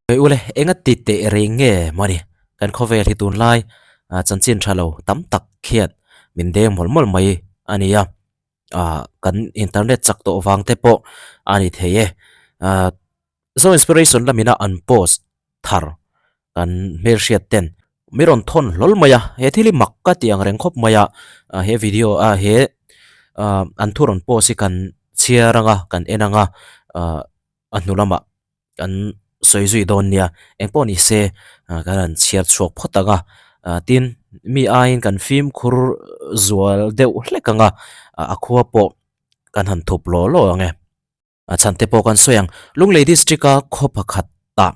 Hei ule, enga ti teh reng nge mawni? Kan khawvel hi tunlai chanchin tha lo tam tak khian min deng mawlh mawlh mai a ni a, kan internet chak tawh vang te pawh a ni thei e. Zo Inspiration lamina an post thar kan hmelhriat ten mi rawn thawn hlawl mai a, he thil hi mak ka ti ang reng khawp mai a, he video ah he an thu rawn post hi kan chhiar ang a, kan en ang a, a hnu lamah kan sawi zui dawn nia engpawh ni se kan han chhiar chhuak phawt ang a tin mi aiin kan fimkhur zual deuh hlek ang a a khua pawh kan han thup law law ang e a chhan te pawh kan sawi ang Lunglei district a khaw pakhat ah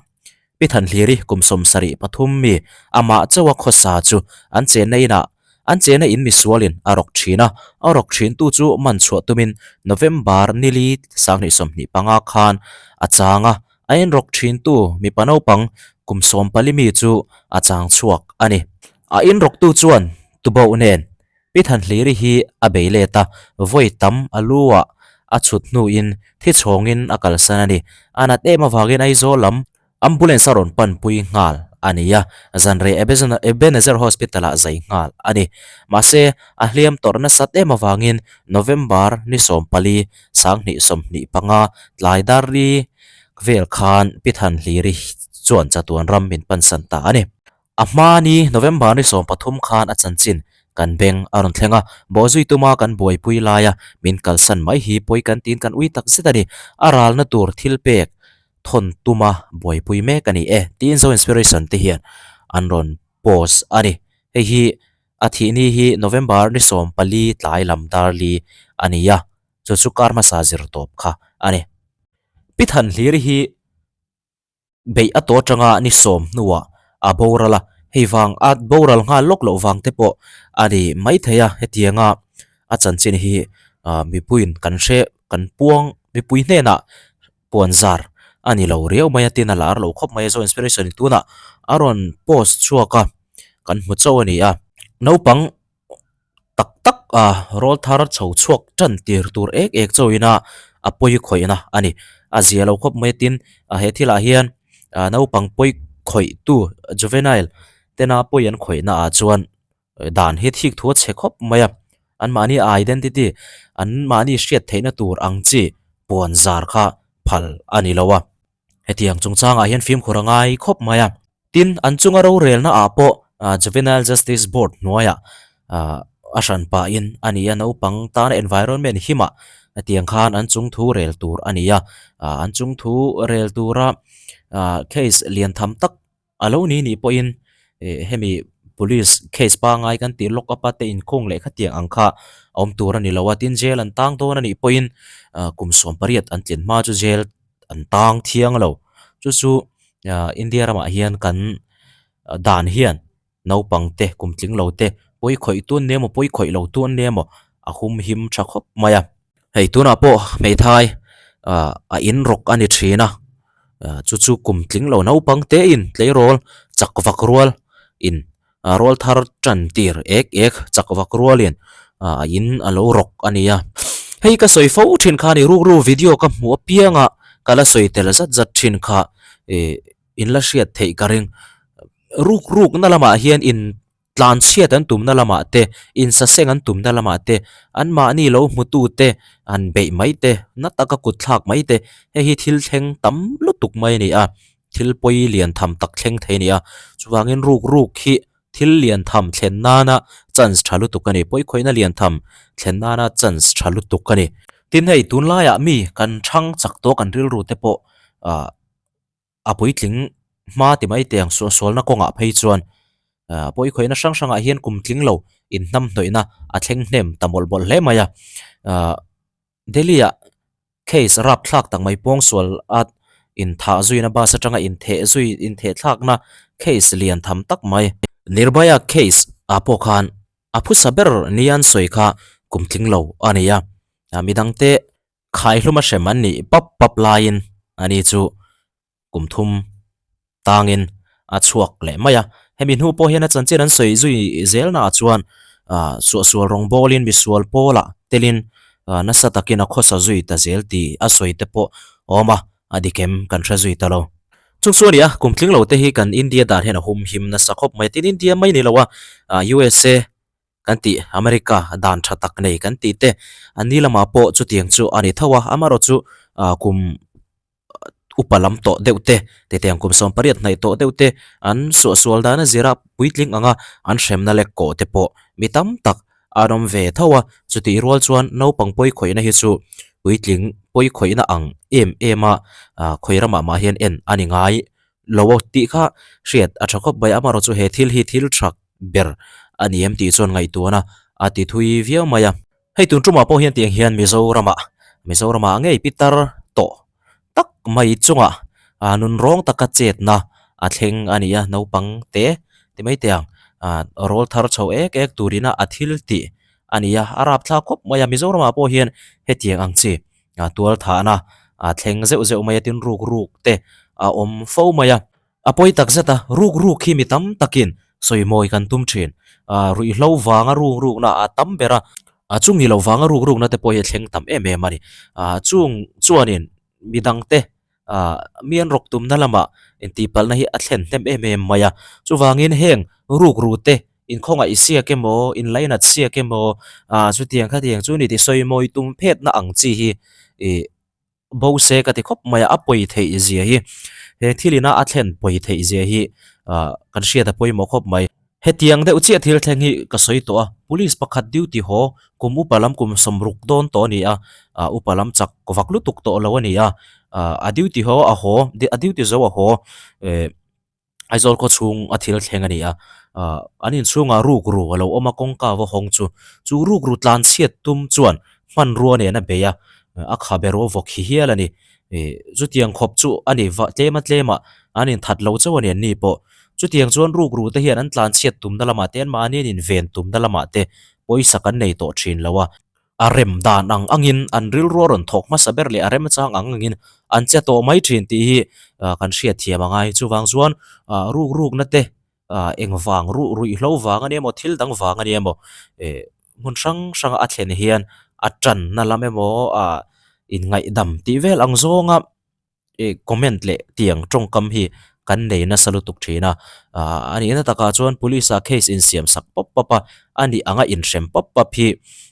Pi Thanhliri kum 73 mi amah chauha khawsa chu an chenna inah An chena in misualin a rawk thin a, a rawk thintu chu man chhuah tumin November nili 2025 khan a chang a, a inrawk thintu mipa naupang kum 14 mi chu a chang chhuak a ni. A inrawktu chuan Tuboh nen Pi Thanhliri hi a bei let a, vawi tam a lu ah a chhut hnuin thi chhawngin a kalsan a ni. A nat em avangin Aizawl lam Ambulance a rawn panpui nghal a ni a, zanrei Ebenezer Hospital-ah zai nghal a ni. Mahse, a hliam tawrh nasat em avangin November ni 14, 2025 tlai dar ri vel khan Pi Thanhliri chuan chatuan ram min pansan ta a ni. A hma ni November ni 13 khan a chanchin kan beng a rawn thleng a, bawhzui tuma kan buaipui laia min kalsan mai hi pawi kan tiin kan ui takzet a ni. A ralna tur thil pek thawn tuma buaipui mek a ni e tiin Zo Inspiration te hian an rawn post a ni. Hei hi a thih ni hi November ni 14 tlai lam dar li a ni a, chu chu kar hmasa zir tawp kha a ni. Pi Thanhliri hi beih a tawh atanga ni 10 hnuah a boral a, hei vang a boral nghal lawk loh vang te pawh a ni maithei a, hetianga a chanchin hi mipuiin kan hre kan puang mipui hnenah puan zar a ni lo riau mai a tin a lar lo khawp mai a zo inspiration in tunah a rawn post chhuak a kan hmu chauh a ni a naupang tak tak a rawl thar chho chhuak tan tir tur ek ek chauh in a a pawi khawih na a ni a zia lo khawp mai a tin a he thil ah hian ah naupang pawi khawih tu juvenile tena pawi an khawih na ah chuan dan hi thik thu a chhe khawp mai a anmahni identity anmahni hriat theihna tur ang chi puan zar kha phal a ni lo a hetiang chungchangah hian fimkhur a ngai khawp mai a tin an chunga rorelna ah pawh juvenile justice board hnuaiah a hran pahin a ni a naupang tana environment himah hetiang khan an chung thu rel tur a ni a an chung thu rel tura case lian tham tak A lo ni nih pawhin eh hemi police case pangai kan tih lock up a te inkhung leh khatiang ang kha a awm tur a ni lo a, tin jail an tang dawn a nih pawhin ah kum 18 an tlin hma chu jail an tang thiang lo. Chu chu ah India ramah hian kan dan hian naupang te kum tling lo te pawi khawih tu an ni emaw pawi khawih lo tu an ni emaw a hum him tha khawp mai a. Hei tunah pawh hmeithai ah a in rawk a ni thin a chu chu kum tling lo naupang te in tleirawl chak vak rual in rual thar tan tir ek ek chak vak rual in a in a lo rawk a ni a hei ka sawi fo thin kha a ni rukru video ka hmuh apiang a ka la sawi tel zat zat thin kha ih in la hriat theih ka ring ruk ruk na lamah hian in Tlanchhiat an tumna lamah te, insaseng an tumna lamah te, anmahni lo hmutu te han beih mai te, na taka kut thlak mai te, hei hi thil thleng tam lutuk mai a ni a, thil pawi lian tham tak thleng thei a ni a. Chuvangin ruk ruk hi thil lian tham thlen nana chance tha lutuk a ni, pawikhawihna lian tham thlen nana chance tha lutuk a ni. Tin hei tunlaiah mi kan chhang chak tawh kan rilru te pawh ah a puitling hma ti mai teh ang suahsualna kawngah phei chuan ah pawikhawihna hrang hrangah hian kum tling lo inhnam hnawihna a thleng hnem ta mawlh mawlh hle mai a ah Delhi ah case rap thlak tak mai pawngsual a inthah zuina bus atanga intheh zui intheh thlakna case lian tham tak mai Nirbhaya case ah pawh khan a phusa ber nia an sawi kha kum tling lo a ni a ah midangte Khaihlum a hrem an nih pap pap laiin ani chu kum thum tangin a chhuak leh mai a. Hemi hnu pawh hian a chanchin an sawi zui zelnaah chuan suahsual rawngbawlin misual pawlah telin nasa takin a khawsa zui ta zel tih a sawi te pawh a awm a, a dikem kan hre zui ta lo. Chung chu a ni a, kum tling lo te hi kan India dan hian a hum him nasa khawp mai a, tin India mai ni lo a, USA kan tih America dan tha tak nei kan tih te an ni lamah pawh chutiang chu a ni tho a, amaherawh chu kum upa lam tawh deuh te titiang kum 18 hnaih tawh deuh te an suahsual dan a zira puitling anga an hremna lek kawh te pawh mi tam tak an awm ve tho a, chutih rual chuan naupang pawi khawihna hi chu puitling pawi khawihna ang em em a khawi ramah mah hian en a ni ngai lo a tih kha hriat a tha khawp mai amaherawh chu he thil hi thil tha ber a ni em tih chuan ngaihtuahna a ti thui viau mai a. Hei tun tumah pawh hian tiang hian Mizoramah Mizoramah ngei pitar tawh tak mai chungah ah nun rawng taka chetna a thleng a ni a naupang te ti mai teh ang ah rawl thar chho ek ek turina a thil tih a ni a a rapthlak khawp mai a Mizoramah pawh hian hetiang ang chi ah tual thahna a thleng zeuh zeuh mai a tin ruk ruk te a awm fo mai a. A pawi tak zet a, ruk ruk hi mi tam takin sawimawi kan tum thin. Ah ruihhlo vanga ruk rukna a tam ber a, a chung ni lo vanga ruk rukna te pawh hi a thleng tam em em a ni. Ah chung chuanin midangte ah mi an rawk tumna lamah intihpalhna hi a thlen hnem em em mai a. Chuvangin heng ruk ru te inkhawngaih siak emaw, inlainat siak emaw, ah chutiang khatiang chu ni tih sawimawi tum phetna ang chi hi ih bo se ka ti khawp mai a, a pawi theih zia hi he thil ina a thlen pawi theih zia hi ah kan hriat a pawimawh khawp mai. Hetiang deuh chiah thil thleng hi ka sawi tawh a, police pakhat duty haw kum upa lam kum sawmruk dawn tawh a ni a, ah upa lam chak vak lutuk tawh lo a ni a, ah a duty haw a haw a duty zo a haw eh Aizawl khaw chhung a thil thleng a ni a, ah an inchhungah ruk ru a lo awm a kawngka va hawng chu, chu ruk ru tlan chhiat tum chuan hmanrua nen a bei a, a kha ber aw vawk hi hial a ni, ih chutiang khawp chu a ni va tlem a tlem ah an inthat lo chauh a ni an ni pawh, chutiang chuan ruk ru te hian an tlan chhiat tumna lamah te an mahni an inven tumna lamah te pawisa kan nei tawh thin lo a. A rem dan ang angin an rilru a rawn thawk hmasa ber leh a remchang ang angin an che tawh mai thin tih hi kan hriat thiam a ngai. Chuvang chuan ruk rukna te engvang ruh ruihhlo vang a ni emaw thil dang vang a ni emaw hmun hrang hranga a thlen hian a tanna lam emaw inngaihdam tih vel ang zawnga ih comment leh tiang tawngkam hi kan nei nasa lutuk thin a ah a nihna takah chuan police ah case insiam sak pawp pawp a a nih anga inhrem pawp pawp hi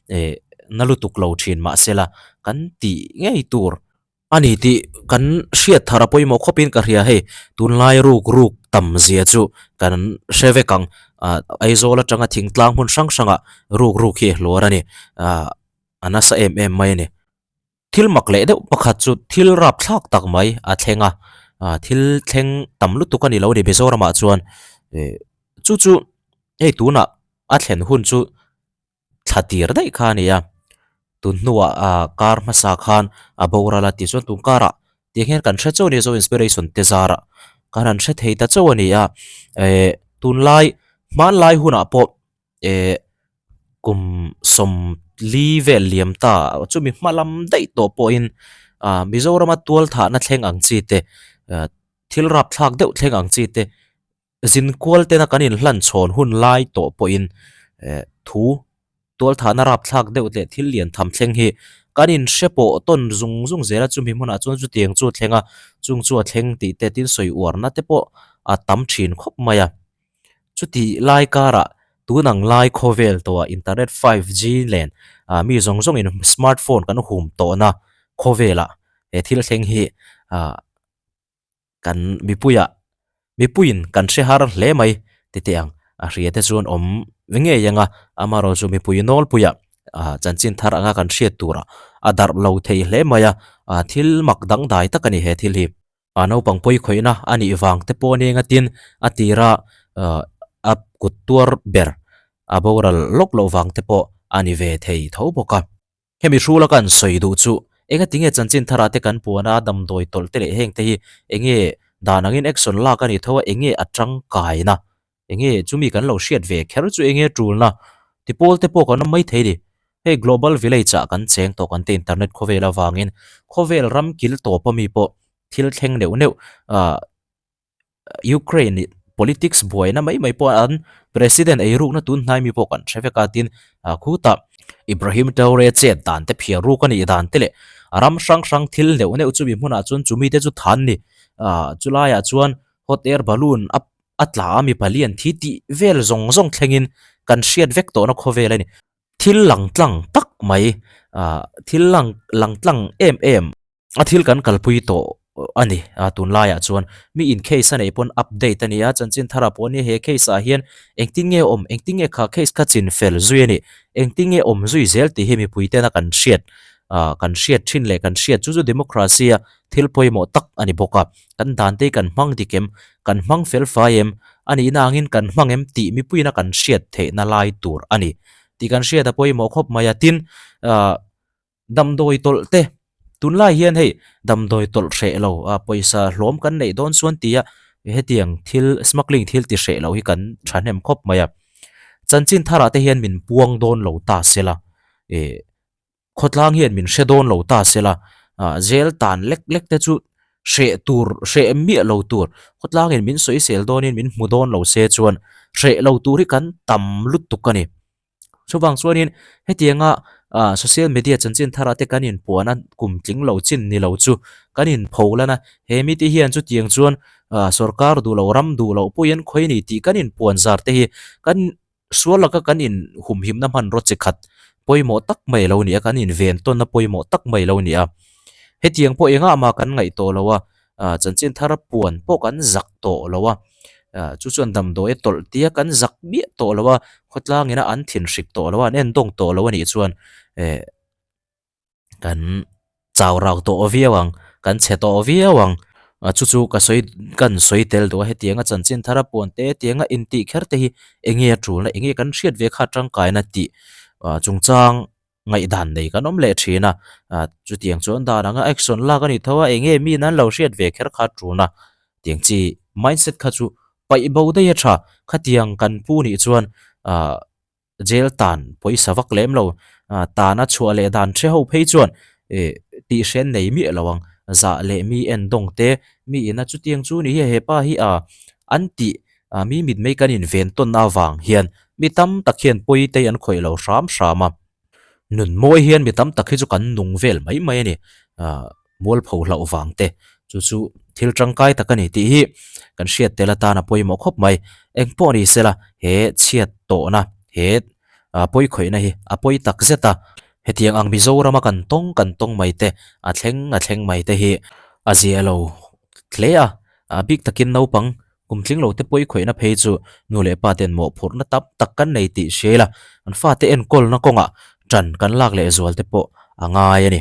ih na lutuk lo thin mahsela kan tih ngei tur a ni tih kan hriat thar a pawimawh khawpin ka hria hei tunlai ruk ruk tam zia chu kan hre vek ang ah Aizawl atanga thingtlang hmun hrang hrangah ruk ruk hi a hluar a ni ah a nasa em em mai a ni. Thil mak leh deuh pakhat chu thil rapthlak tak mai a thleng a, ah thil thleng tam lutuk a ni lo a ni Mizoramah chuan ih chu chu hei tunah a thlen hun chu thla tir daih kha a ni a, tun hnuah ah kar hmasa khan a boral a tichuan tun karah tiang hian kan hre chauh a ni Zo Inspiration te zarah kan han hre thei ta chauh a ni a, eh tunlai hmanlai hunah pawh. eh kum sawmli vel liam ta chumi hma lam daih tawh pawhin ah Mizorama tual thahna thleng ang chi te ah thil rapthlak deuh thleng ang chi te zin kual tena kan inhlan chhawn hun lai tawh pawhin eh thu tual thahna rapthlak deuh leh thil lian tham thleng hi kan inhre pawh tawn zung zung zel a chumi hmunah chuan chutiang chu a thleng a chung chu a thleng tih te tin sawi uarna te pawh a tam thin khawp mai a. Chutih lai karah tun ang lai khawvel tawhah internet 5G nen ah mi zawng zawngin smartphone kan hum tawhna khawvelah he thil thleng hi ah kan mipuiah mipuiin kan hre har hle mai ti teh ang a hria te chuan awm ngei ang a amaherawhchu chu mipui nawlpuiah ah chanchin thar anga kan hriat turah a darh lo thei hle mai a ah thil mak dangdai tak a ni he thil hi. A naupang pawi khawihna a nih vang te pawh nia ngatin a tira a kut tuar ber a boral lawk loh vang te pawh a ni ve thei tho bawk a. Hemi hrula kan sawi duh chu engatinge chanchin thara te kan puan a damdawi tawlh te leh heng te hi enge dan angin action lak a nih tho a enge a tangkaina Enge chumi kan lo hriat ve kher chu enge tulna ti pawl te pawh kan awm mai thei ni. Hei Global Village ah kan cheng tawh kan ti internet khawvel avangin khawvel ram kil tawp ami pawh thil thleng neuh neuh ah Ukraine politics buaina mai mai pawh an President eirukna tun hnai mi pawh kan hre vek a tin ah khutah Ibrahim Traore chet dan te phiar ruk a nih dan te leh A ram hrang hrang thil neuh neuh chumi hmunah chuan chumi te chu than ni. Ahh chulaiah chuan hot air balloon a a tla a mipa lian thi tih vel zawng zawng thlengin kan hriat vek tawhna khawvel a ni. Thil lang tlang tak mai ahh thil lang lang tlang em em. A thil kan kalpui tawh a ni a tunlaiah chuan mi in case a neih pawn update a ni a chanchin thar ah pawh nia he case ah hian engtin nge awm engtin nge kha case kha chin fel zui a ni engtin nge awm zui zel tih hi mipui tena kan hriat ah kan hriat thin leh kan hriat chu chu democracy a thil pawimawh tak a ni bawk a kan dan te hi kan hmang dik em kan hmang fel fai em a nihna angin kan hmang em tih mipuiin a kan hriat theihna lai tur a ni tih kan hriat a pawimawh khawp mai a tin ah. Damdawi tawlh te, tunlai hian hei damdawi tawlh hreh lo a pawisa hlawm kan neih dawn chuan tia hetiang thil smuggling thil ti hreh lo hi kan thahnem khawp mai a. Chanchin tharah te hian min puang dawn lo ta sela ih khawtlang hian min hre dawn lo ta sela ah jail tan lek lek te chu hreh tur hreh miah lo tur khawtlangin min sawisel dawnin min hmu dawn lo se chuan hreh lo tur hi kan tam lutuk a ni. Chuvang chuanin hetianga ah social media chanchin thar ah te kan inpuan a kum tling lo chin ni lo chu kan inpho lan a, he mite hian chutiang chuan ah sorkar duh loh ram duh loh pawhin khawi ni tih kan inpuan zar te hi kan sual laka kan inhumhimna hmanraw chi khat pawimawh tak mai a lo ni a, kan inven tawnna pawimawh tak mai a lo ni a. Hetiang pawh engah mah kan ngaih tawh lo a, ah chanchin thar puan pawh kan zak tawh lo a, ah chu chuan damdawi a tawlh tia kan zak miah tawh lo a, khawtlang ina an thin hrik tawh lo a, an endawng tawh lo a nih chuan eh kan chau rau tawh viau ang, kan chhe tawh viau ang, ah chu chu ka sawi kan sawi tel duh a hetianga chanchin thar a puan te hetianga intih kher te hi eng nge a tul na eng nge kan hriat ve kha tangkaina tih ah chungchang. ngaihdan nei kan awm leh thin a, ah chutiang chuan dan anga action lak a ni tho a, eng nge mi nan lo hriat ve kher kha tuna tiang chi mindset kha chu paih bo daih a tha, khatiang kan pu nih chuan ah jail tan pawisa vak lem lo, ah tan a chhuah leh dan hre ho phei chuan ih tih hren nei miah lo ang, zah leh mi en dawng te mi ina chutiang chu ni hi hepa hi ah an tih ah mi mit mai kan inven tawn avang hian mi tam tak hian pawi te an khawih lo hram hram a, nun mawi hian mi tam tak hi chu kan nung vel mai mai a ni, ah mualpho hlauh vang te chu chu thil tangkai tak a ni tih hi kan hriat tel atan a pawimawh khawp mai, eng pawh ni sela he chhiat tawhna he ah pawi khawihna hi a pawi tak zet a, hetiang ang Mizoram a kan tawng kan tawng mai te a thleng a thleng mai te hi a zia lo hle a, a bik takin naupang Kum tling lo te pawi khawihna phei chu nu leh pa ten mawhphurhna tam tak kan nei tih hria ila, an fate enkawlna kawngah ṭan kan lak leh zual te pawh a ngai a ni.